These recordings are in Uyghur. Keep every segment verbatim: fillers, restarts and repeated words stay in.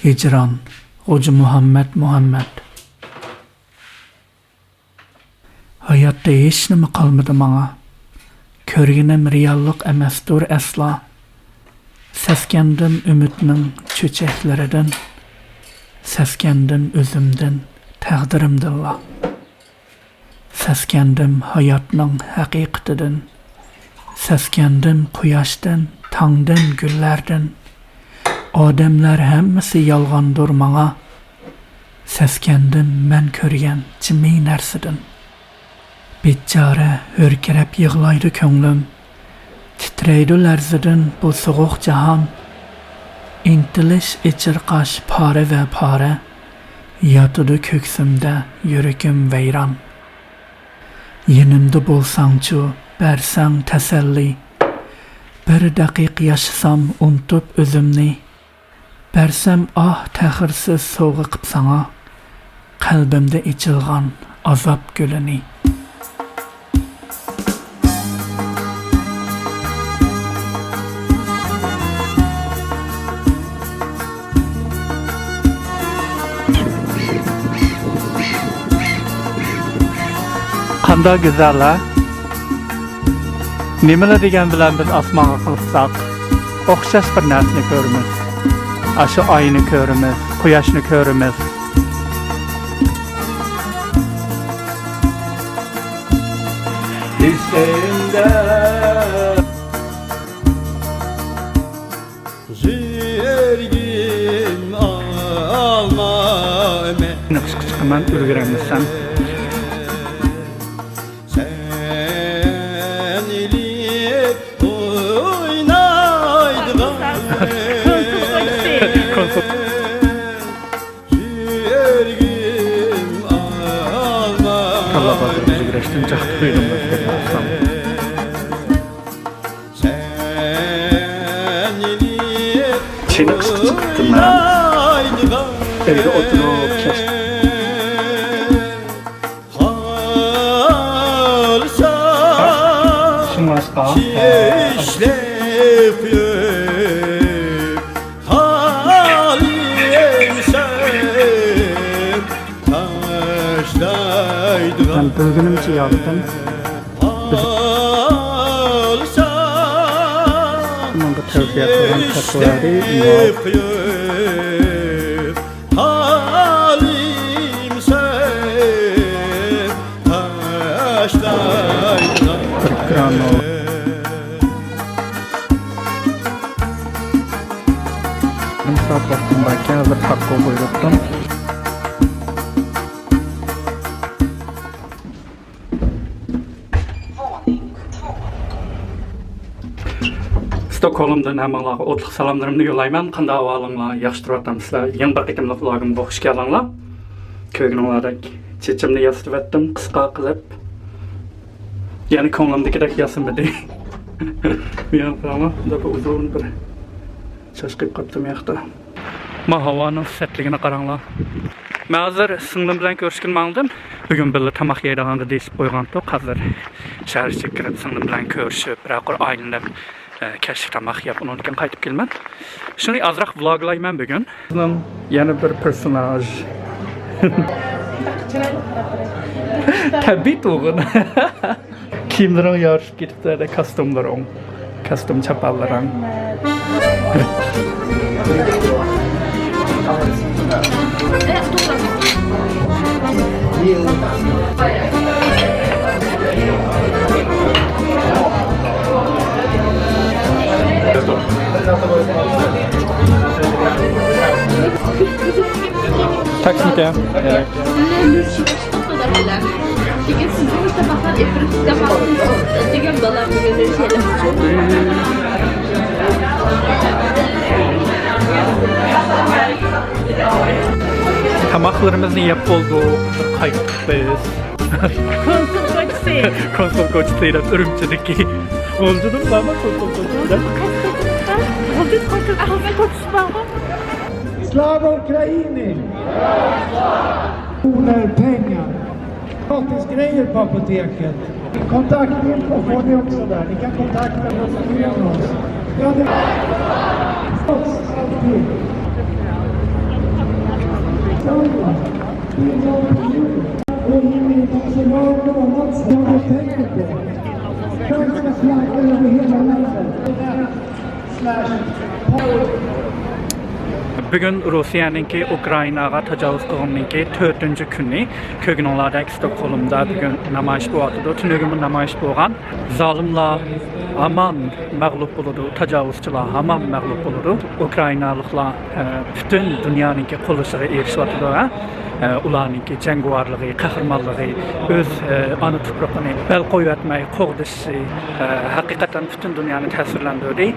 ھىجران، غوجىمۇھەممەت مۇھەممەت. ھاياتتا ھېچنېمە قالمىدى ماڭا. كۆرگىنىم رېئاللىق ئەمەستۇر ئەسلا. سەسكەندىم ئۈمىدنىڭ چۆچەكلىرىدىن، سەسكەندىم ئۆزۈمدىن، تەقدىرىمدىنلا. سەسكەندىم ھاياتنىڭ ھەقىقىتىدىن، سەسكەندىم قۇياشتىن، تاڭدىن، گۈللەردىن. ئادەملەر ھەممىسى يالغاندۇر ماڭا، سەسكەندىم مەن كۆرگەن جىمى نەرسىدىن. بىچارە ھۆركىرەپ يىغلايدۇ كۆڭلۈم، تىترەيدۇ لەرزىدىن بۇ سوغۇق جاھان. ئىنتىلىش ئېچىرقاش پارە ۋە پارە، ياتىدۇ كۆكسۈمدە يۈرىكىم ۋەيران. يېنىمدا بولساڭچۇ، بەرسەڭ تەسەللى، بىر دەقىقە ياشىسام ئۇنتۇپ ئۆزۈمنى. بەرسەم ئاھ تەخىرسىز سوۋغا قىپ ساڭا، قەلبىمدە ئېچىلغان ئازاب گۈلىنى. قانداق گۈزەل ھە؟ نېمىلا دېگەن بىلەن بىز ئاسمانغا قىلىشساق، ئوخشاش بىر نەرسىنى كۆرىمىز. ئاشۇ ئاينى كۆرىمىز، قۇياشنى كۆرىمىز. ھېسلىرىمدە زۆرگۈم ئالما ئۈمىد. قىسقا چىقىمەن، ئۈلگۈرەلمىسەم. سەن ئېلىپ ئوينايدىغان. كاللا بازىرىمىزغا كىرىشتىن جاقتى قويدۇم. چېنىقىشقا چىقىپتىمەن. ئۆيدە ئولتۇرۇپ كەچ. شۇڭلاشقا، ئىشلەپ قويۇپ خالىمسەن تاشلايدىغان. مەن بىلگىنىمچە ياقتىن بىز بۇنىڭغا تەۋسىيە قىلغان تەقۋادى مۇۋاپىق. بىر گرام. يېرىم سائەت ۋاقتىم باركەن، ھازىر تاكو بۇيرۇتتۇم. ستوكھولمدىن ھەممىڭلارغا ئوتلۇق سالاملىرىمنى يوللايمەن. قانداق ئەھۋالىڭلار؟ ياخشى تۇرۇۋاتامسىلەر؟ يەنە بىر قېتىملىق ۋلوگىمغا خۇش كەلدىڭلار. كۆرگىنىڭلاردەك چېچىمنى ياسىتىۋەتتىم، قىسقا قىلىپ. يەنە كۆڭلۈمدىكىدەك ياسىمىدى. بۇ يەرگە قاراڭلار، بۇندا بىر ئۇزۇن بىر چاچ قىلىپ قاپتۇ بۇ ياقتا. ما ھاۋانىڭ سەتلىكىنى قاراڭلار. مەن ھازىر سىڭلىم بىلەن كۆرۈشكىلى ماڭدىم. بۈگۈن بىللە تاماق يەيدىغانغا دېيىشىپ قويغانتۇق. ھازىر شەھەر ئىچىگە كىرىپ سىڭلىم بىلەن كۆرۈشۈپ، بىرەر قۇر ئايلىنىپ، ئە، كەچلىك تاماق يەپ، ئۇنىڭدىن كېيىن قايتىپ كېلىمەن. شۇنى ئازراق ۋلوگلايمەن بۈگۈن. بىزنىڭ يەنە بىر پېرسوناژ. تەبىئىي تۇغۇن. كىيىملىرىڭ يارىشىپ كېتىپتۇ، ھەدە كاستيۇملىرىڭ، كاستيۇم چاپانلىرىڭ. تاكسىمىكەن؟ تاماقلىرىمىزنى يەپ بولدۇق. قايتتۇق بىز. كونسۇل كوچىسى. كونسۇل كوچىسى دەپ ئۈرۈمچىدىكى. ئولجىدىن بارما كونسۇل كوچىسى دەپ؟ Слава Україні! Кровь, пенья. Gratis grejer på apoteket. Kontaktinfo får ni också där. Ni kan kontakta oss. Ja, det... Alltid. بۈگۈن روسىيەنىڭكى ئۇكرائىناغا تاجاۋۇز قىلغىنىنىڭكى تۆتىنچى كۈنى. كۆرگىنىڭلاردەك، ستوكھولمدا بۈگۈن نامايىش بولۇۋاتىدۇ. تۈنۈگۈنمۇ نامايىش بولغان. زالىملار ھامان مەغلۇپ بولىدۇ، تاجاۋۇزچىلار ھامان مەغلۇپ بولىدۇ. ئۇكرائىنالىقلار، ئە، پۈتۈن دۇنيانىڭكى قوللىشىغا ئېرىشىۋاتىدۇ، ھە. ئە، ئۇلارنىڭكى جەڭگىۋارلىقى، قەھرىمانلىقى، ئۆز، ئە، ئانا تۇپرىقىنى بەل قويۇۋەتمەي قوغدىشى، ئە، ھەقىقەتەن پۈتۈن دۇنيانى تەسىرلەندۈردى.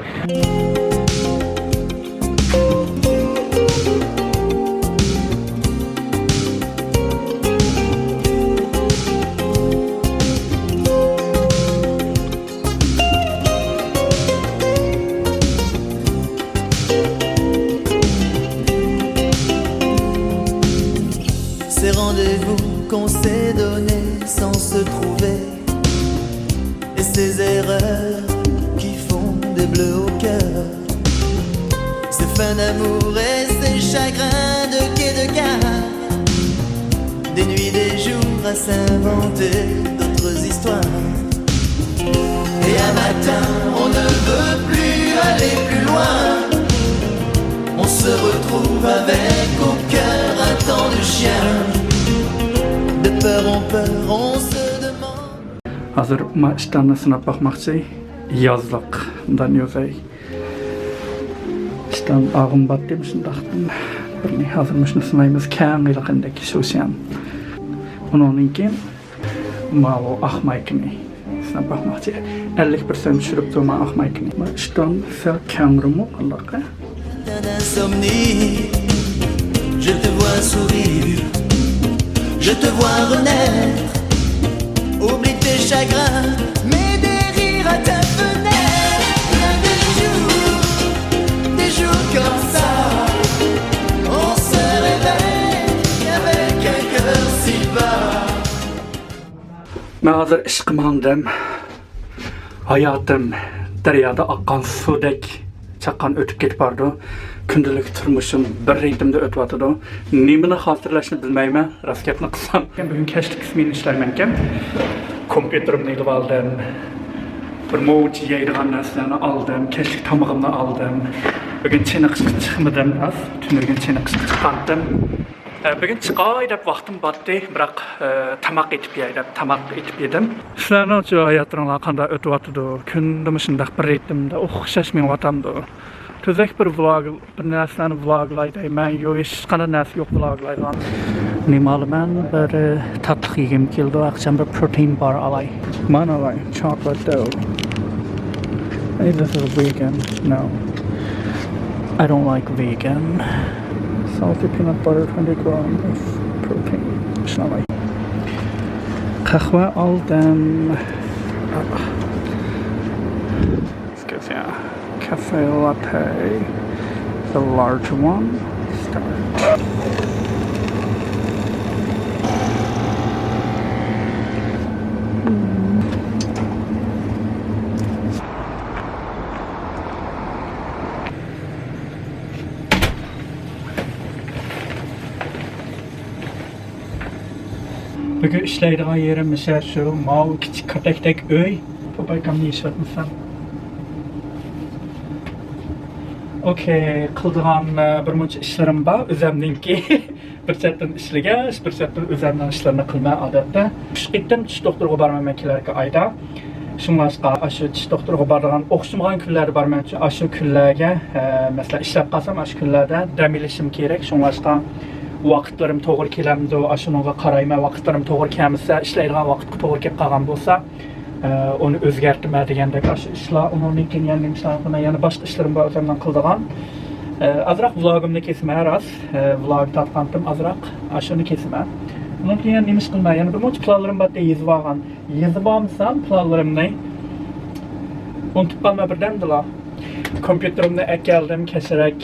Ces rendez-vous qu'on s'est donnés sans se trouver, et ces erreurs qui font des bleus au cœur, ces fins d'amour et ces chagrins de quai de gare, des nuits, des jours à s'inventer d'autres histoires. Et un matin, on ne veut plus aller plus loin. On se retrouve avec au cœur un temps de chien. De peur en peur, on se demande. ھازىر ما ئىشتاننى سىناپ باقماقچى. يازلىق دانيوزەي. ئىشتان ئاغىم باتتى مۇشۇنداقتىن بىرنى. ھازىر مۇشۇنى سىنايمىز. كەڭ ھېلىقىندەك شۇشيان. ئۇنىڭدىن كېيىن ماۋۇ ئاق مايكىنى سىناپ باقماقچى. ئەللىك پىرسەنت چۈشۈرۈپتۇ ما ئاق مايكىنى. ما ئىشتان سەل كەڭرىمۇ قانداق؟ Insomnie, je te vois sourire, je te vois renaître. Oublie tes chagrins, mets des rires à ta fenêtre. Il y a des jours, des jours comme ça, on se réveille avec un cœur si bas. مەن ھازىر ئىشقا ماڭدىم. ھاياتىم دەريادا ئاققان سۇدەك چاققان ئۆتۈپ كېتىپ بارىدۇ. كۈندىلىك تۇرمۇشۇم بىر رىتىمدا ئۆتۈۋاتىدۇ. نېمىنى خاتىرىلەشنى بىلمەيمەن، راست گەپنى قىلسام. بۈگۈن كەچلىك سمېنا ئىشلەيمەنكەن. كومپيۇتېرىمنى ئېلىۋالدىم. بىر مۇنچە يەيدىغان نەرسىلەرنى ئالدىم. كەچلىك تامىقىمنى ئالدىم. بۈگۈن چېنىقىشقا چىقمىدىم. ئاز تۈنۈگۈن چېنىقىشقا چىققانتىم. ئە، بۈگۈن چىقاي دەپ ۋاقتىم بارتتى، بىراق، ئە، تاماق ئېتىپ يەي دەپ تاماق ئېتىپ يېدىم. سىلەرنىڭچۇ ھاياتلىرىڭلار قانداق ئۆتۈۋاتىدۇ؟ كۈندە مۇشۇنداق بىر رىتىمدا ئوخشاش مېڭىۋاتامدۇ؟ تۈزەك بىر ۋلوگ، بىر نەرسىلەرنى ۋلوگلاي دەيمەن، يو، ھېچقانداق نەرسە يوق ۋلوگلايدىغان. نېمە ئالىمەن؟ بىر تاتلىق يېگۈم كېلىدۇ، ئاخشام بىر پروتېئىن بار ئالاي. مانا ئالاي، chocolate dough. Hey, this is vegan. No. I don't like vegan. Salty peanut butter, twenty gram of protein. شۇنى ئالاي. قەھۋە ئالدىم. Excuse me. Cafe latte. The large one. Start. بۈگۈن ئىشلەيدىغان يېرىم مىشە شۇ ماۋۇ كىچىك كاتەكتەك ئۆي. پوپايكامنى يېشىۋەتمىسەم. ئوكەي، قىلىدىغان، ئە، بىر مۇنچە ئىشلىرىم بار ئۆزەمنىڭكى. بىر چەتتىن ئىشلىگەچ، بىر چەتتىن ئۆزەمنىڭ ئىشلىرىنى قىلىمەن ئادەتتە. ئۈچ قېتىم چىش دوختۇرىغا بارىمەن مەن كېلەركى ئايدا. شۇڭلاشقا ئاشۇ چىش دوختۇرىغا بارىدىغان ئوخشىمىغان كۈنلەردە بارىمەن. ئاشۇ كۈنلەرگە، ئە، مەسىلەن، ئىشلەپ قالسام، ئاشۇ كۈنلەردە دەم ئېلىشىم كېرەك. شۇڭلاشقا ۋاقىتلىرىم توغرا كېلەمدۇ؟ ئاشۇنىڭغا قارايمەن. ۋاقىتلىرىم توغرا كەلمىسە، ئىشلەيدىغان ۋاقىتقا توغرا كېلىپ قالغان بولسا، ئە، ئۇنى ئۆزگەرتىمەن دېگەندەك ئاشۇ ئىشلار. ئۇنىڭدىن كېيىن يەنە نېمە ئىشلارنى قىلىمەن؟ يەنە باشقا ئىشلىرىم بار ئۆزۈمنىڭ قىلىدىغان. ئە، ئازراق ۋلوگىمنى كېسىمەن، راست. ئە، ۋلوگ تارتقانتىم ئازراق. ئاشۇنى كېسىمەن. ئۇنىڭدىن كېيىن يەنە نېمە ئىش قىلىمەن؟ يەنە بىر مۇنچە پىلانلىرىم بار ئىدى، يېزىۋالغان. يېزىۋالمىسام پىلانلىرىمنى ئۇنتۇپ قالىمەن بىردەمدىلا. كومپيۇتېرىمنى ئەكەلدىم، كەچرەك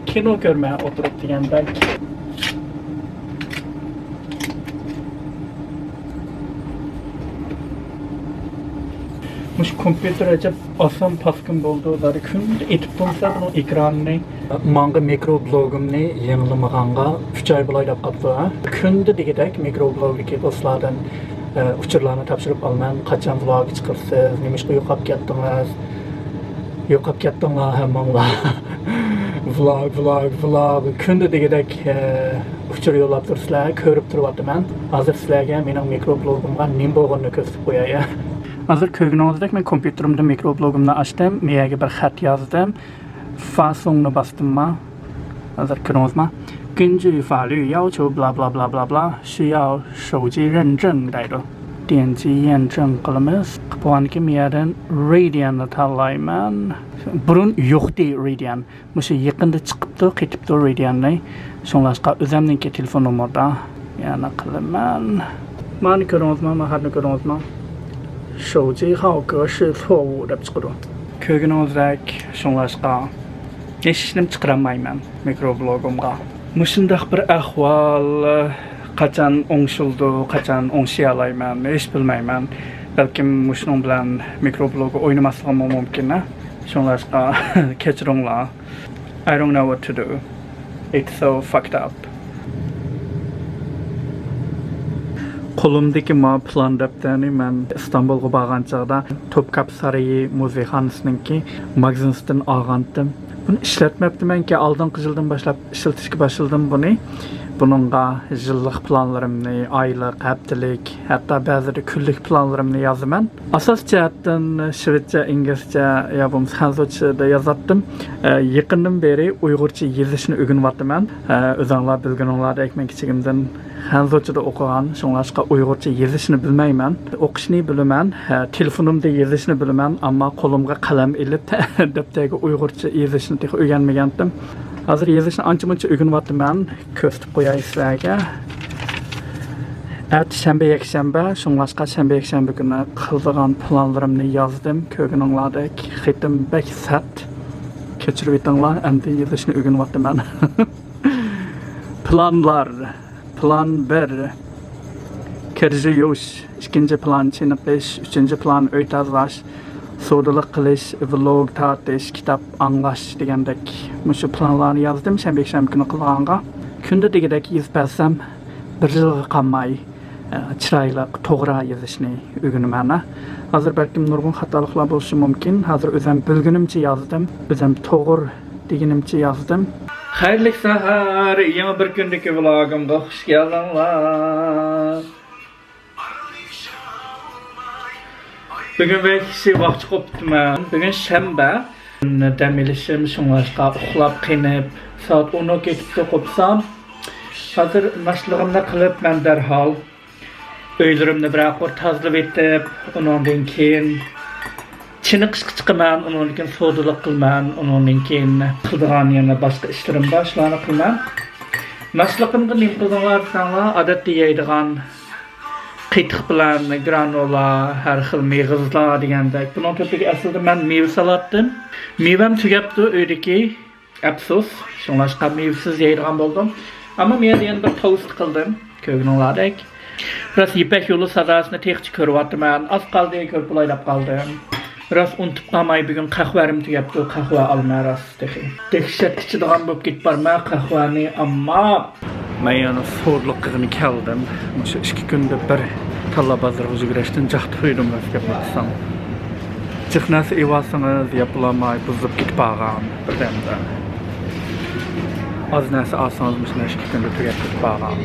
كىنو كۆرمەن ئولتۇرۇپ دېگەندەك. مۇشۇ كومپيۇتېر ئەجەب ئاسان پاسكىنا بولىدۇ. زادى كۈندە ئېتىپ تۇرمىسا بۇنىڭ ئېكرانىنى. ماڭا مىكرو بلوگۇمنى يېڭىلىمىغانغا ئۈچ ئاي بولاي دەپ قاپتۇ، ھە. كۈندە دېگۈدەك مىكرو بلوگدىكى دوستلاردىن، ئە، ئۇچۇرلارنى تاپشۇرۇپ ئالىمەن. قاچان ۋلوگ چىقىرىسىز؟ نېمىشقا يوقاپ كەتتىڭىز؟ يوقاپ كەتتىڭلار ھەممىڭلار. ۋلوگ، ۋلوگ، ۋلوگ. كۈندە دېگۈدەك، ئە، ئۇچۇر يوللاپ تۇرسىلەر، كۆرۈپ تۇرۇۋاتىمەن. ھازىر سىلەرگە مېنىڭ مىكرو بلوگۇمغا نېمە بولغىنىنى كۆرسىتىپ قوياي. ھازىر كۆرگىنىڭىزدەك مەن كومپيۇتېرىمدىن مىكرو بلوگۇمنى ئاچتىم، مېيەگە بىر خەت يازدىم. فاسۇڭنى باستىمما؟ ھازىر كۆردىڭىزما؟ 根据法律要求 بلا بلا بلا بلا بلا، 需要手机认证 دەيدۇ. 点击验证 قىلىمىز. قىلىپ بولغاندىن كېيىن بۇ يەردىن رادىياننى تاللايمەن. بۇرۇن يوقتى رادىيان. مۇشۇ يېقىندا چىقىپتۇ، قېتىپتۇ رادىياننى. شۇڭلاشقا ئۆزەمنىڭكى تېلېفون نومۇردا يەنە قىلىمەن. مانا كۆردىڭىزما؟ ماھارنى كۆردىڭىزما؟ 手机号格式错误 دەپ چىقىدۇ. كۆرگىنىڭىزدەك، شۇڭلاشقا ھېچنېمە چىقىرالمايمەن مىكرو بلوگۇمغا. مۇشۇنداق بىر ئەھۋال، قاچان ئوڭشىلىدۇ، قاچان ئوڭشىيالايمەن، ھېچ بىلمەيمەن. بەلكىم مۇشۇنىڭ بىلەن مىكرو بلوگى ئوينىماسلىقىممۇ مۇمكىن، ھە؟ شۇڭلاشقا كەچۈرۈڭلار. I don't know what to do. It's so fucked up. قولۇمدىكى ما پىلان دەپتەرنى مەن ئىستانبۇلغا بارغان چاغدا توپكاپى سارىيى مۇزېيخانىسىنىڭكى ماگىزىنىدىن ئالغانتىم. بۇنى ئىشلەتمەپتىمەنكى، ئالدىنقى يىلدىن باشلاپ ئىشلىتىشكە باشلىدىم بۇنى. بۇنىڭغا يىللىق پىلانلىرىمنى، ئايلىق، ھەپتىلىك، ھەتتا بەزىدە كۈنلۈك پىلانلىرىمنى يازىمەن. ئاساسىي جەھەتتىن شىۋېتچە، ئىنگلىزچە يا بولمىسا خەنزۇچىدا يازاتتىم. ئە، يېقىندىن بېرى ئۇيغۇرچە يېزىشنى ئۆگىنىۋاتىمەن. ئە، ئۆزۈڭلار بىلگىنىڭلاردەك مەن كىچىكىمدىن خەنزۇچىدا ئوقۇغان، شۇڭلاشقا ئۇيغۇرچە يېزىشنى بىلمەيمەن. ئوقۇشنى بىلىمەن، ھە، تېلېفونۇمدا يېزىشنى بىلىمەن، ئەمما قولۇمغا قەلەم ئېلىپ دەپتەرگە ئۇيغۇرچە يېزىشنى تېخى ئۆگەنمىگەنتىم. ھازىر يېزىشنى ئانچە-مۇنچە ئۆگىنىۋاتىمەن. كۆرسىتىپ قوياي سىلەرگە. ئەتە شەنبە، يەكشەنبە، شۇڭلاشقا شەنبە، يەكشەنبە كۈنى قىلىدىغان پىلانلىرىمنى يازدىم. كۆرگىنىڭلاردەك خېتىم بەك سەت. كەچۈرۈۋېتىڭلار، ئەمدى يېزىشنى ئۆگىنىۋاتىمەن. پىلانلار. پىلان بىر، كىر يۇيۇش. ئىككىنچى پىلان، چېنىقىش. ئۈچىنچى پىلان، ئۆي تازىلاش. سودىلىق قىلىش، ۋلوگ تارتىش، كىتاب ئاڭلاش دېگەندەك مۇشۇ پىلانلارنى يازدىم شەنبە، يەكشەنبە كۈنى قىلىدىغانغا. كۈندە دېگۈدەك يېزىپ بەرسەم، بىر يىلغا قالماي، ئە، چىرايلىق، توغرا يېزىشنى ئۆگىنىمەن. ھازىر بەلكىم نۇرغۇن خاتالىقلار بولۇشى مۇمكىن. ھازىر ئۆزۈم بىلگىنىمچە يازدىم، ئۆزۈم توغرا دېگىنىمچە يازدىم. خەيرلىك سەھەر، يېڭى بىر كۈندىكى ۋلوگۇمغا خۇش كەلدىڭلار. بۈگۈن بەك ياخشى ۋاقىت قوپتىمەن. بۈگۈن شەنبە. دەم ئېلىشىم، شۇڭلاشقا ئۇخلاپ قېنىپ، سائەت ئون كېتىپتۇ قوپسام. ھازىر ناشتىلىقىمنى قىلىپ، مەن دەرھال ئۆيلىرىمنى بىرەر قۇر تازىلىۋېتىپ، ئۇنىڭدىن كېيىن چېنىقىشقا چىقىمەن، ئۇنىڭدىن كېيىن سودىلىق قىلىمەن، ئۇنىڭدىن كېيىن قىلىدىغان يەنە باشقا ئىشلىرىم بار، شۇلارنى قىلىمەن. ناشتىلىقىمغا نېمە قىلدىڭلار دېسەڭلار، ئادەتتە يەيدىغان قېتىق بىلەن گرانولا، ھەر خىل مېغىزلار دېگەندەك. بۇنىڭ تۆپىگە ئەسلىدە مەن مېۋە سالاتتىم. مېۋەم تۈگەپتۇ ئۆيدىكى. ئەپسۇس، شۇڭلاشقا مېۋىسىز يەيدىغان بولدۇم. ئەمما مەن يەنە بىر توست قىلدىم، كۆرگىنىڭلاردەك. راست يىپەك يولى ساداسىنى تېخىچە كۆرۈۋاتىمەن. ئاز قالدى، كۆرۈپ بولاي دەپ قالدىم. راست ئۇنتۇپ قالماي، بۈگۈن قەھۋەممۇ تۈگەپتۇ، قەھۋە ئالىمەن راست تېخى. دەھشەت ئىچىدىغان بولۇپ كېتىپ بارمەن قەھۋەنى، ئەمما مەن يەنە سودىلىق قىلغىلى كەلدىم. مۇشۇ ئىككى كۈندە بىر تاللا بازىرىغا يۈگۈرۈشتىن جاق تويدۇم، راست گەپنى قىلسام. جىق نەرسە ئېلىۋالسىڭىز، يەپ بولالماي بۇزۇلۇپ كېتىپ قالغان بىردەمدە. ئاز نەرسە ئالسىڭىز، مۇشۇ ئىككى كۈندە تۈگەپ كېتىپ قالغان.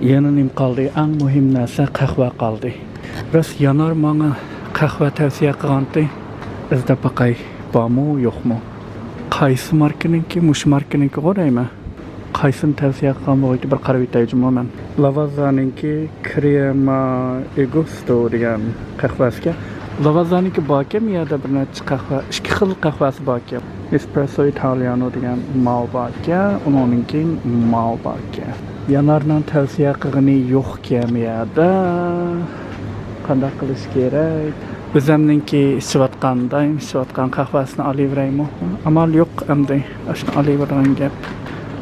يەنە نېمە قالدى؟ ئەڭ مۇھىم نەرسە قەھۋە قالدى. راست يانار ماڭا قەھۋە تەۋسىيە قىلغانتى. ئىزدەپ باقاي، بارمۇ، يوقمۇ؟ قايسى ماركىنىڭكى؟ مۇشۇ ماركىنىڭكىغۇ دەيمەن. قايسىنى تەۋسىيە قىلغان بولغىيتتى، بىر قاراپ ئۆتەي جۇمۇ مەن. لاۋاززانىڭكى كرېما ئېگۇستو دېگەن قەھۋە ئىكەن. لاۋاززانىڭكى باركەن، يەردە بىر نەچچە قەھۋە، ئىككى خىل قەھۋەسى باركەن. ئېسپرېسسو ئىتاليانو دېگەن ماۋۇ باركەن، ئۇنىڭدىن كېيىن ماۋۇ باركەن. يانارنىڭ تەۋسىيە قىلغىنى يوقكەن بۇ يەردە. قانداق قىلىش كېرەك؟ ئۆزەمنىڭكى ئىچىۋاتقان، دائىم ئىچىۋاتقان قەھۋەسىنى ئالىۋېرەيمۇ؟ ئامال يوق ئەمدى، ئاشۇنى ئالىۋېرىدىغان گەپ.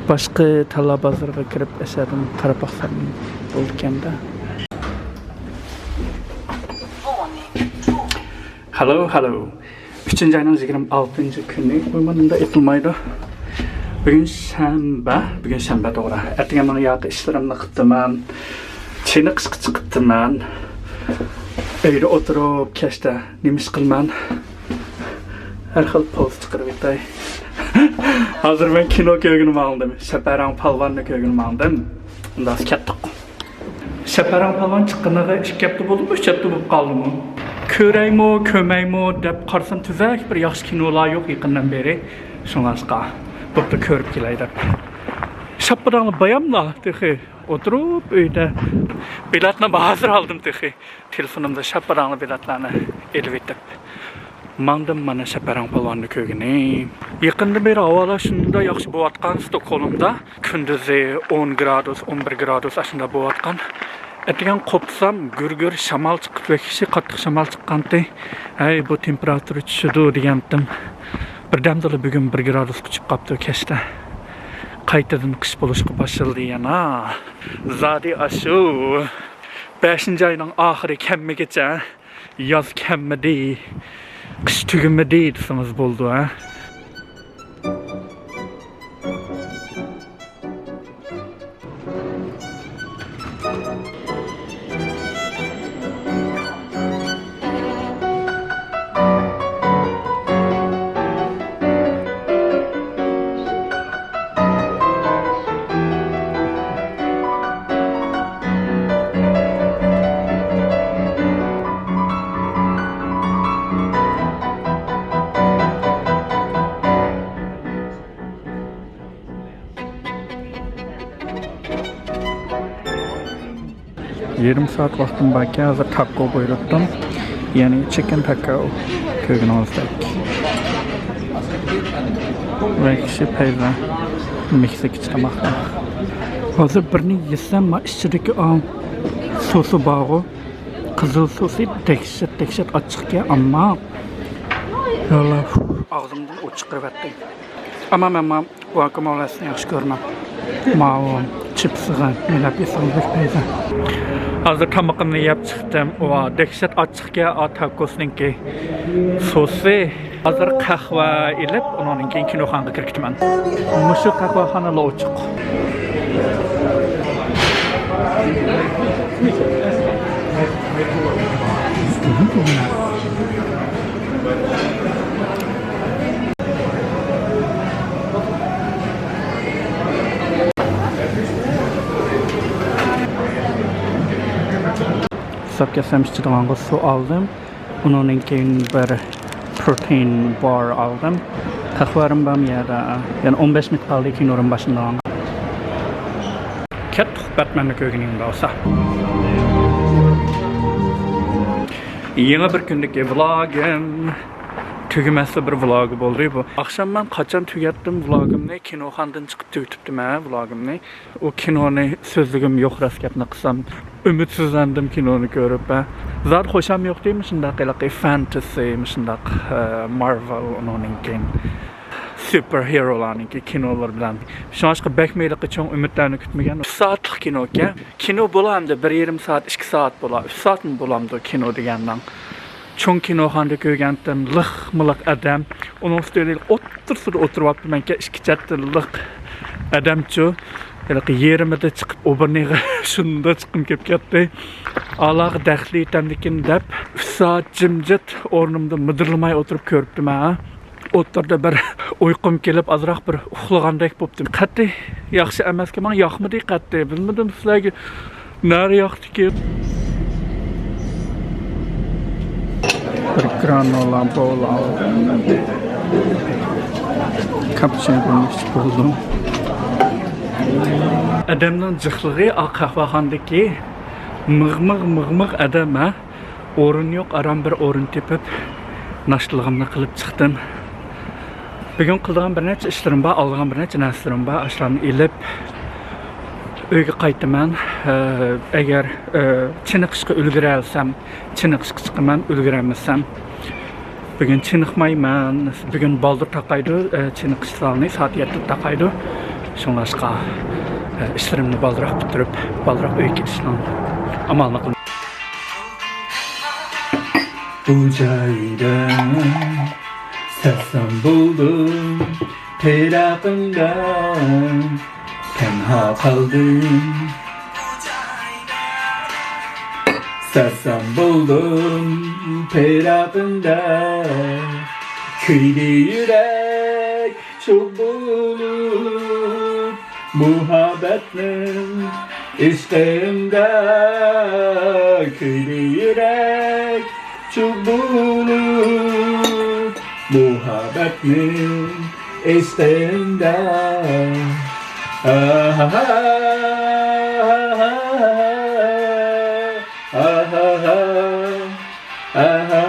باشقا تاللا بازىرىغا كىرىپ، ئەشەدىن قاراپ باقسام بولىدىكەن-دە. ھالو، ھالو. ئۈچىنچى ئاينىڭ يىگىرمە ئالتىنچى كۈنى. ئۇيمان ئۇنداق ئېيتىلمايدۇ. بۈگۈن شەنبە، بۈگۈن شەنبە توغرا. ئەتىگەن مانا ياقى ئىشلىرىمنى قىپتىمەن. چېنىقىشقا چىقىپتىمەن. ئۆيدە ئولتۇرۇپ كەچتە نېمە ئىش قىلىمەن؟ ھەر خىل پوز چىقىرىپ ياتاي. ھازىر مەن كىنو كۆرگىلى ماڭدىم. شەپەرەڭ پالۋاننى كۆرگىلى ماڭدىم. ئۇنداق كەتتۇق. شەپەرەڭ پالۋان چىققىنىغا ئىككى ھەپتە بولدىمۇ، ئۈچ ھەپتە بولۇپ قالدىمۇ؟ كۆرەيمۇ، كۆرمەيمۇ دەپ قارىسام، تۈزەك بىر ياخشى كىنولار يوق يېقىندىن بېرى. شۇڭلاشقا، بوپتۇ، كۆرۈپ كېلەي دەپ. شاپپىداڭلا باياملا تېخى ئولتۇرۇپ ئۆيدە. بېلەتنى ھازىر ئالدىم تېخى. تېلېفونۇمدا شاپپىداڭلا بېلەتلەرنى ئېلىۋېتىپ. ماڭدىم مانا شەپەرەڭ پالۋاننى كۆرگىلى. يېقىندىن بېرى ھاۋالار شۇنداق ياخشى بولۇۋاتقان ستوكھولمدا. كۈندۈزى ئون گرادۇس، ئون بىر گرادۇس ئاشۇنداق بولۇۋاتقان. ئەتىگەن قوپسام، گۈر-گۈر شامال چىقىپ، ۋەھشىي قاتتىق شامال چىققانتى. ھەي، بۇ تېمپېراتۇرا چۈشىدۇ دېگەنتىم. بىردەمدىلا بۈگۈن بىر گرادۇسقا چۈشۈپ قاپتۇ كەچتە. قايتىدىن قىش بولۇشقا باشلىدى يەنە. زادى ئاشۇ بەشىنچى ئاينىڭ ئاخىرى كەلمىگىچە ياز كەلمىدى، قىش تۈگىمىدى دېسىڭىز بولىدۇ، ھە. يېرىم سائەت ۋاقتىم باركەن، ھازىر تاكو بۇيرۇتتۇم. يەنى چىكېن تاكو، كۆرگىنىڭىزدەك. ۋەھشىي پەيزا، مېكسىكىچە تاماق. ھازىر بىرنى يېسەم، ما ئىچىدىكى ئاڭ سوسى بارغۇ، قىزىل سوسى دەھشەت، دەھشەت ئاچچىقكەن، ئەمما ياللا، ئاغزىمدىن ئوت چىقىرىۋەتتى. ئەمما مەن ما گۇاكامولېسىنى ياخشى كۆرىمەن. ماۋۇ چىپسىغا مىلاپ يېسىڭىز بەك پەيزا. ھازىر تامىقىمنى يەپ چىقتىم. ۋا، دەھشەت ئاچچىقكەن ئا تاكوسنىڭكى سوسى. ھازىر قەھۋە ئېلىپ، ئۇنىڭدىن كېيىن كىنوخانىغا كىرىپ كېتىمەن. مۇشۇ قەھۋەخانىلا ئوچۇق. ساپ كەتسەم ئىچىدىغانغا سۇ ئالدىم. ئۇنىڭدىن كېيىن بىر پروتېئىن بار ئالدىم. قەھۋەرىم بارمۇ يەردە؟ يەنە ئون بەش مىنۇت قالدى كىنورىم باشلىنىدىغانغا. كەتتۇق، بەتمەننى كۆرگىنىڭ بولسا. يېڭى بىر كۈندىكى ۋلوگىم. تۈگىمەسلا بىر ۋلوگ بولدى بۇ. ئاخشام مەن قاچان تۈگەتتىم ۋلوگىمنى؟ كىنوخانىدىن چىقىپ تۈگىتىپتىمەن ۋلوگىمنى. ئۇ كىنونى سۆزلىگۈم يوق، راست گەپنى قىلسام. ئۈمىدسىزلەندىم كىنونى كۆرۈپ، ھە. زادى خۇشام يوق دەيمەن، شۇنداق ھېلىقى فانتېزى، مۇشۇنداق، ئە، مارۋېل، ئۇنىڭدىن كېيىن سۇپېرھېرولارنىڭكى كىنولىرى بىلەن. شۇڭلاشقا بەكمۇ ھېلىقى چوڭ ئۈمىدلەرنى كۈتمىگەن. ئۈچ سائەتلىك كىنوكەن. كىنو بولا ئەمدى بىر يېرىم سائەت، ئىككى سائەت بولا، ئۈچ سائەتمۇ بولامدۇ كىنو دېگەننىڭ. چوڭ كىنوخانىدا كۆرگەنتىم، لىقمۇ لىق ئادەم. ئۇنىڭ ئۈستىگە ئوتتۇرىسىدا ئولتۇرۇۋاپتىمەنكەن، ئىككى چەتتە لىق ئادەمچۇ. ھېلىقى يېرىمىدا چىقىپ، ئوبۇرنىغا شۇنداق چىققۇم كېلىپ كەتتى. ئالاغا دەخلى يېتەمدىكىن دەپ، ئۈچ سائەت جىمجىت ئورنۇمدا مىدىرلىماي ئولتۇرۇپ كۆرۈپتىمەن، ھە. ئوتتۇرىدا بىر ئۇيقۇم كېلىپ، ئازراق بىر ئۇخلىغاندەك بوپتۇ. قەتئىي ياخشى ئەمەسكەن، ماڭا ياقمىدى قەتئىي. بىلمىدىم سىلەرگە نەرە ياقتىكى. بىر گرانولا بول ئالدىم. كاپچىنونى ئىچىپ بولدۇم. ئادەمنىڭ جىقلىقى، ئا، قەھۋەخانىدىكى مىغ-مىغ، مىغ-مىغ ئادەم، ھە؟ ئورۇن يوق، ئاران بىر ئورۇن تېپىپ، ناشتىلىقىمنى قىلىپ چىقتىم. بۈگۈن قىلىدىغان بىر نەچچە ئىشلىرىم بار، ئالىدىغان بىر نەچچە نەرسىلىرىم بار. ئاشۇلارنى ئېلىپ، ئۆيگە قايتىمەن. ئە، ئەگەر، ئە، چېنىقىشقا ئۈلگۈرەلىسەم، چېنىقىشقا چىقىمەن، ئۈلگۈرەلمىسەم، بۈگۈن چېنىقمايمەن. بۈگۈن بالدۇر تاقايدۇ، ئە، چېنىقىش زالىنى سائەت يەتتىدە تاقايدۇ. شۇڭلاشقا، ئە، ئىشلىرىمنى بالدۇراق پۈتتۈرۈپ، بالدۇراق ئۆيگە كېتىشنىڭ ئامالىنى قىلىمەن. بۇ جايدا سەرسان بولدۇم پىراقىڭدا، تەنھا قالدىم. سەرسان بولدۇم پىراقىڭدا، كۆيدى يۈرەك چوغ بولۇپ مۇھەببەتنىڭ ئىشقىڭدا، كۆيدى يۈرەك چوغ بولۇپ مۇھەببەتنىڭ ئىشقىڭدا. ئاھا، ئاھا، ئاھا.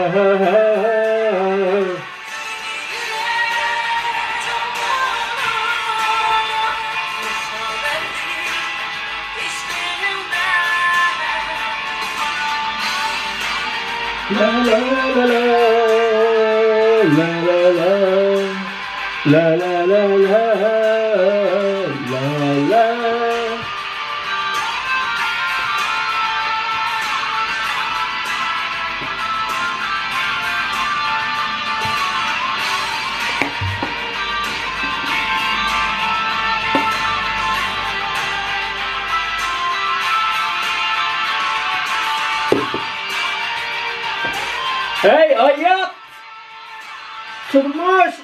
ھەي، ھايات! تۇرمۇش!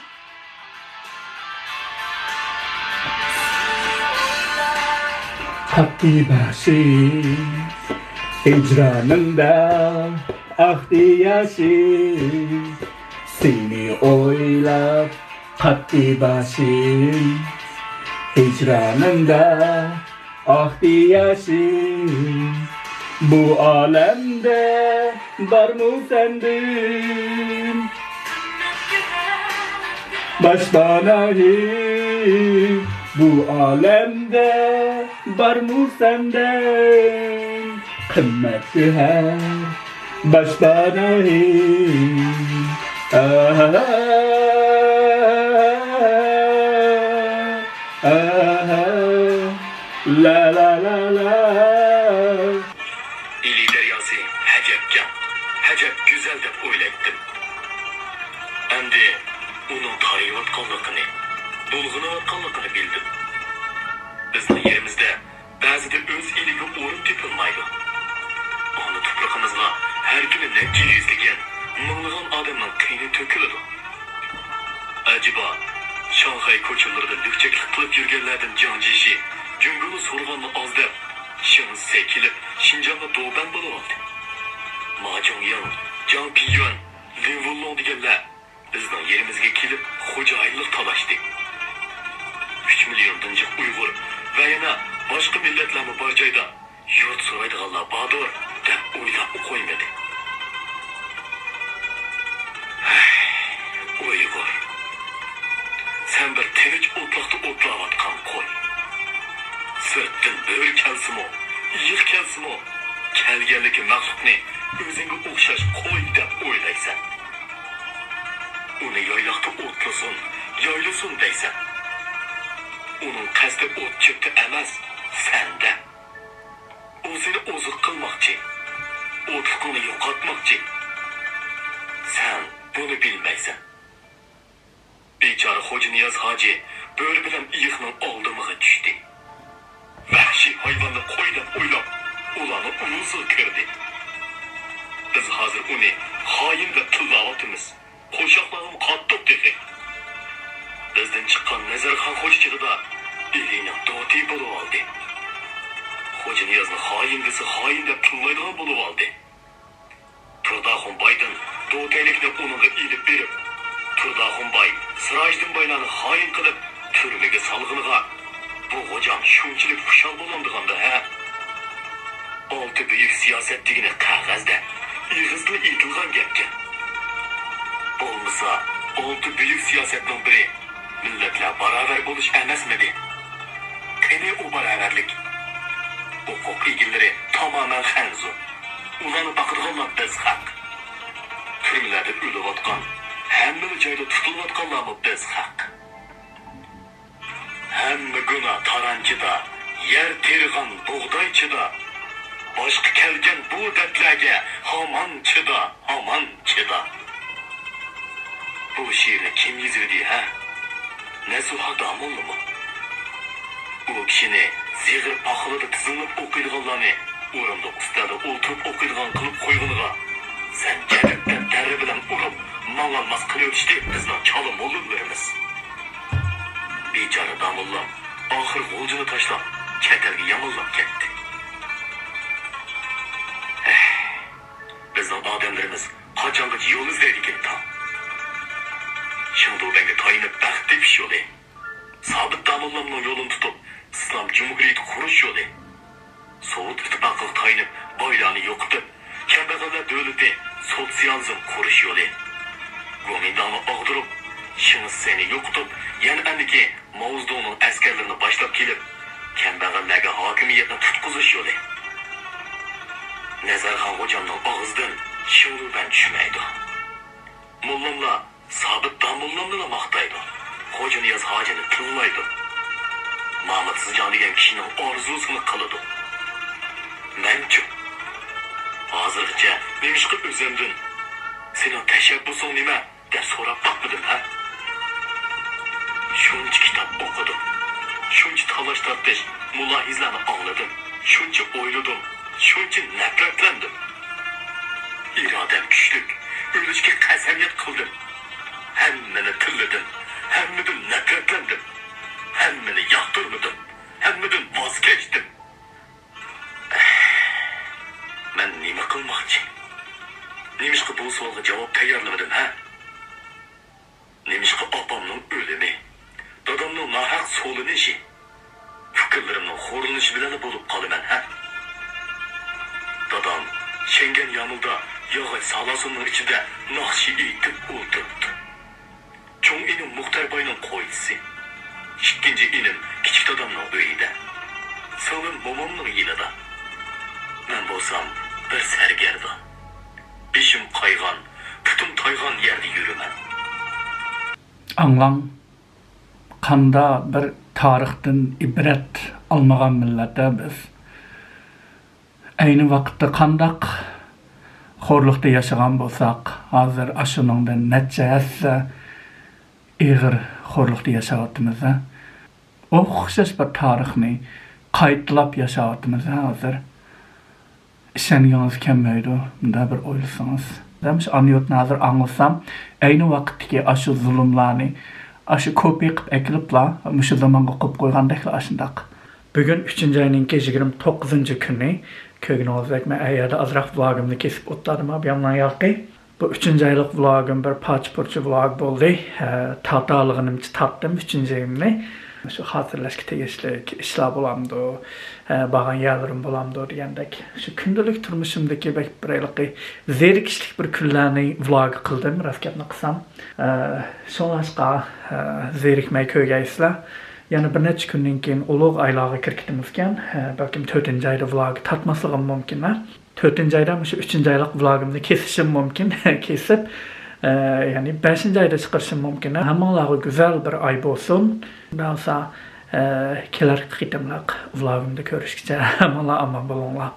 قاتتى باشىم ھىجرانىمدا ئاقتى ياشىم، سېنى ئويلاپ قاتتى باشىم ھىجرانىمدا ئاقتى ياشىم، بۇ ئالەمدە بارمۇ سەندىن باشقا ناھىم؟ بۇ ئالەمدە بارمۇ سەندىن قىممەت گۆھەر باشقا ناھىم؟ ئاھا. ئاھا، لا، لا، لا، لا. ئىلى دەرياسى ئەجەب كەڭ، ئەجەب گۈزەل دەپ ئويلايتتىم. ئەمدى ئۇنىڭ تارىيىۋاتقانلىقىنى، بۇلغىنىۋاتقانلىقىنى بىلدىم. بىزنىڭ يېرىمىزدە بەزىدە ئۆز ئېلىگە ئورۇن تېپىلمايدۇ. ئانا تۇپرىقىمىزغا ھەر كۈنى نەچچە يۈزلىگەن، مىڭلىغان ئادەمنىڭ قېنى تۆكۈلىدۇ. ئەجەبا، شاڭخەي كوچىلىرىدا لۈكچەكلىك قىلىپ يۈرگەنلەردىن جياڭ جيېشى جۇڭگونى سورىغانمۇ ئاز دەپ، شېڭ سې كېلىپ شىنجاڭغا دوبەن بولۇۋالدى. ما جۇڭيىڭ، جاڭ پىيۈەن، لىن ۋۇلۇڭ دېگەنلەر بىزنىڭ يېرىمىزگە كېلىپ خوجايىنلىق تالاشتى. ئۈچ مىليوندىن جىق ئۇيغۇر ۋە يەنە باشقا مىللەتلەرمۇ بار جايدا يۇرت سورايدىغانلار باردۇر دەپ ئويلاپمۇ قويمىدى. ھەي، ئۇيغۇر! سەن بىر تىنچ ئوتلاقتا ئوتلاۋاتقان قوي. سىرتتىن بۆرە كەلسىمۇ، ئېيىق كەلسىمۇ، كەلگەنلىكى مەخلۇقنى ئۆزۈڭگە ئوخشاش قوي دەپ ئويلايسەن. ئۇنى يايلاقتا ئوتلىسۇن، يايلىسۇن دەيسەن. ئۇنىڭ قەستى ئوت-چۆپتە ئەمەس، سەندە. ئۇ سېنى ئوزۇق قىلماقچى، ئوتلۇقۇڭنى يوقاتماقچى. سەن بۇنى بىلمەيسەن. بىچارە خوجانىياز ھاجى بۆرە بىلەن ئېيىقنىڭ ئالدىمىغا چۈشتى. ۋەھشىي ھايۋاننى قوي دەپ ئويلاپ، ئۇلارنىڭ ئۇۋىسىغا كىردى. بىز ھازىر ئۇنى خائىن دەپ تىللاۋاتىمىز. قوشاقلارغىمۇ قاتتۇق تېخى. دوتى بولۇۋالدى. خوجانىيازنى خائىن دېسە خائىن دەپ تىللايدىغان بولۇۋالدى. تۇرداخۇن بايدىن دوتەيلىكنى ئۇنىڭغا ئېلىپ بېرىپ، تۇرداخۇن باي، سىراجىدىن بايلارنى خائىن قىلىپ تۈرمىگە سالغىنىغا بۇ غوجام شۇنچىلىك خۇشال بولامدىغاندا ھە؟ ئالتە بۈيۈك سىياسەت دېگىنى قەغەزدە، ئېغىزدىلا ئېيتىلغان گەپكەن. بولمىسا، ئالتە بۈيۈك سىياسەتنىڭ بىرى مىللەتلەر باراۋەر بولۇش ئەمەسمىدى؟ قېنى ئۇ باراۋەرلىك؟ ھوقۇق ئىگىلىرى تامامەن خەنزۇ. ئۇلارنى باقىدىغانلار بىز خەق. تۈرمىلەردە ئۆلۈۋاتقان، ھەممىلا جايدا تۇتۇلۇۋاتقانلارمۇ بىز خەق. ھەممە گۇناھ تارانچىدا، يەر تېرىغان بۇغدايچىدا، باشقا كەلگەن بۇ دەردلەرگە ھامان چىدا، ھامان چىدا. بۇ شېئىرنى كىم يېزىۋىدى ھە؟ نەسۇھا داموللىمۇ؟ ئۇ كىشىنى زىغىر پاخىلىدا تىزىملاپ ئوقۇيدىغانلارنى ئورۇندۇق ئۈستەلدە ئولتۇرۇپ ئوقۇيدىغان قىلىپ قويغىنىغا، سەن جەدىدتە دەررە بىلەن ئۇرۇپ، ماڭالماس قىلىۋېتىشتى بىزنىڭ چالا موللىلىرىمىز. بىچارە داموللام ئاخىر غۇلجىنى تاشلاپ، چەت ئەلگە يامانلاپ كەتتى. ھەي، بىزنىڭ ئادەملىرىمىز قاچانغىچە يول ئىزدەيدىكىن تاڭ؟ شېڭدۇبەنگە تايىنىپ بەخت تېپىش يولى، سابىت داموللامنىڭ يولىنى تۇتۇپ، ئىسلام جۇمھۇرىيىتى قۇرۇش يولى، سوۋېت ئىتتىپاقىغا تايىنىپ بايلارنى يوقىتىپ، كەمبەغەللەر دۆلىتى، سوتسىيالىزم قۇرۇش يولى، گومىنداڭنى ئاغدۇرۇپ، شېڭ شىسەينى يوقىتىپ، يەنئەندىكى ماۋزېدۇڭنىڭ ئەسكەرلىرىنى باشلاپ كېلىپ، كەمبەغەللەرگە ھاكىمىيەتنى تۇتقۇزۇش يولى. نەزەرخان غوجامنىڭ ئاغزىدىن شېڭدۇبەن چۈشمەيدۇ. موللاملار سابىت داموللامنىلا ماختايدۇ. خوجانىياز ھاجىنى تىللايدۇ. مامۇت زىجاڭ دېگەن كىشىنىڭ ئارزۇسىنى قىلىدۇ. مەنچۇ؟ ھازىرغىچە نېمىشقا ئۆزۈمدىن، سېنىڭ تەشەببۇسۇڭ نېمە؟ دەپ سوراپ باقمىدىم ھە؟ شۇنچە كىتاب ئوقۇدۇم، شۇنچە تالاش-تارتىش، مۇلاھىزىلەرنى ئاڭلىدىم، شۇنچە ئويلىدىم، شۇنچە نەپرەتلەندىم. ئىرادەم كۈچلۈك، ئۆلۈشكە قەسەمياد قىلدىم. ھەممىنى تىللىدىم، ھەممىدىن نەپرەتلەندىم، ھەممىنى ياقتۇرمىدىم، ھەممىدىن ۋاز كەچتىم. مەن نېمە قىلماقچى؟ نېمىشقا بۇ سوئالغا جاۋاب تەييارلىمىدىم ھە؟ نېمىشقا ئاپامنىڭ ئۆلۈمى، دادامنىڭ ناھەق سولىنىشى، ئۇكىلىرىمنىڭ خورلىنىشى بىلەنلا بولۇپ قالىمەن ھە؟ دادام شەڭگەن يامۇلدا ياغاچ سالاسۇننىڭ ئىچىدە ناخشا ئېيتىپ ئولتۇرۇپتۇ. چوڭ ئىنىم مۇختەر باينىڭ قويچىسى. ئىككىنچى ئىنىم كىچىك دادامنىڭ ئۆيىدە. سىڭلىم مومامنىڭ يېنىدا. مەن بولسام بىر سەرگەردان. بېشىم قايغان، پۇتۇم تايغان يەردە يۈرىمەن. ئاڭلاڭ، قاندا بىر تارىختىن ئىبرەت ئالمىغان مىللەت-ە بىز. ئەينى ۋاقىتتا قانداق خورلۇقتا ياشىغان بولساق، ھازىر ئاشۇنىڭدىن نەچچە ھەسسە ئېغىر خورلۇقتا ياشاۋاتىمىز-ھە. ئوخشاش بىر تارىخنى قايتىلاپ ياشاۋاتىمىز-ھە ھازىر. ئىشەنگىڭىز كەلمەيدۇ، مۇنداق بىر ئويلىسىڭىز. مەن مۇشۇ ئانا يۇرتنى ھازىر ئاڭلىسام، ئەينى ۋاقىتتىكى ئاشۇ زۇلۇملارنى، ئاشۇ كوپىي قىلىپ ئەكېلىپلا، مۇشۇ زامانغا قويۇپ قويغاندەكلا ئاشۇنداق. بۈگۈن ئۈچىنچى ئاينىڭكى يىگىرمە توققۇزىنچى كۈنى. كۆرگىنىڭىزدەك، مەن ئەر يەردە ئازراق ۋلوگىمنى كېسىپ ئولتۇردۇم، بۇ يامىنىڭ ياقى. بۇ ئۈچىنچى ئايلىق ۋلوگىم بىر پارچە-پۇرچە ۋلوگ بولدى. ھە، تارتالىغىنىمچە تارتتىم ئۈچىنچى ئايىمنى. شۇ خاتىرىلەشكە تېگىشلىك ئىشلار بولامدۇ، ھە، بارغان يەرلىرىم بولامدۇ دېگەندەك. شۇ كۈندىلىك تۇرمۇشۇمدىكى بەك بىر ھېلىقى زېرىكىشلىك بىر كۈنلەرنى ۋلوگ قىلدىم، راست گەپنى قىلسام. ھە، شۇڭلاشقا، ھە، زېرىكمەي كۆرگەيسىلەر. يەنە بىر نەچچە كۈندىن كېيىن ئۇلۇغ ئايلارغا كىرىپ كېتىمىزكەن. ھە، بەلكىم تۆتىنچى ئايدا ۋلوگ تارتماسلىقىم مۇمكىن، ھە. تۆتىنچى ئايدا مۇشۇ ئۈچىنچى ئايلىق ۋلوگىمنى كېسىشىم مۇمكىن. كېسىپ، ئە، يەنى بەشىنچى ئايدا چىقىرىشىم مۇمكىن. ھەممىڭلارغا گۈزەل بىر ئاي بولسۇن. شۇنداق بولسا، ئە، كېلەر قېتىملىق ۋلوگىمدا كۆرۈشكىچە ھەممىڭلار ئامان بولۇڭلار.